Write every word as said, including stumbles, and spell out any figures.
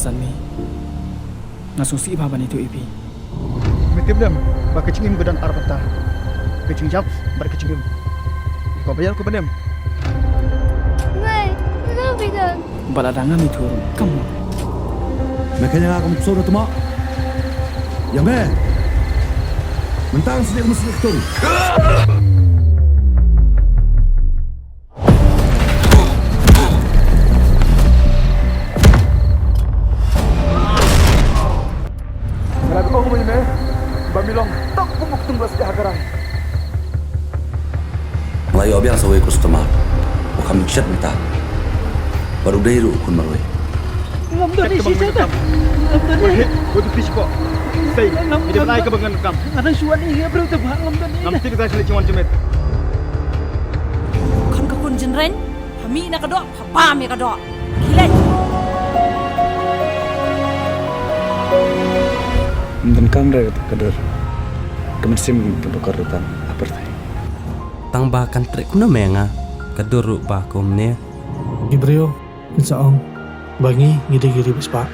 San mi. Nga sngewsih bha ban ïathuh ïa phi. Me tip lem ba ka jingim ka don ar bynta. Ka jingïap bad ka jingim. Ko ba ïa ko ba nem. Wei, me dang bidang. Bad lada ngam ïathuh ruh kam. Me kane nga kam sura tuma. Ïa me. Mentang sini ka mesti ketung. Nga la ong ïa me ba mi long tok pum u ktung ba sdang ha ka rai. Nga la ïoh biang sa uwei u customer u kham jingshit mynta. Bad u dei ruh u khun marwei. Ngam don ïa shisha. Ngam don ïa. Wei, wei, tu fish ko. Sei, ngam, ïa ngam, dei ka ba ngan kam. Nga dang shuwa ïa briew te ba ngam don ïa. Ngam tip ïa ka shalei jingwan jingmut. Khun ka khun jingrein, ha mih na ka doh, ha bam ïa ka doh. Khie leit. Ym donkam re ka dur. Ka mynsiem ka ba kor rutan ha pyrthei. Tang ba kan treh kumno me nga ka dur ruh ba kumne. Ki briew kin sa ong ba ngi ngi dei ki riewspah.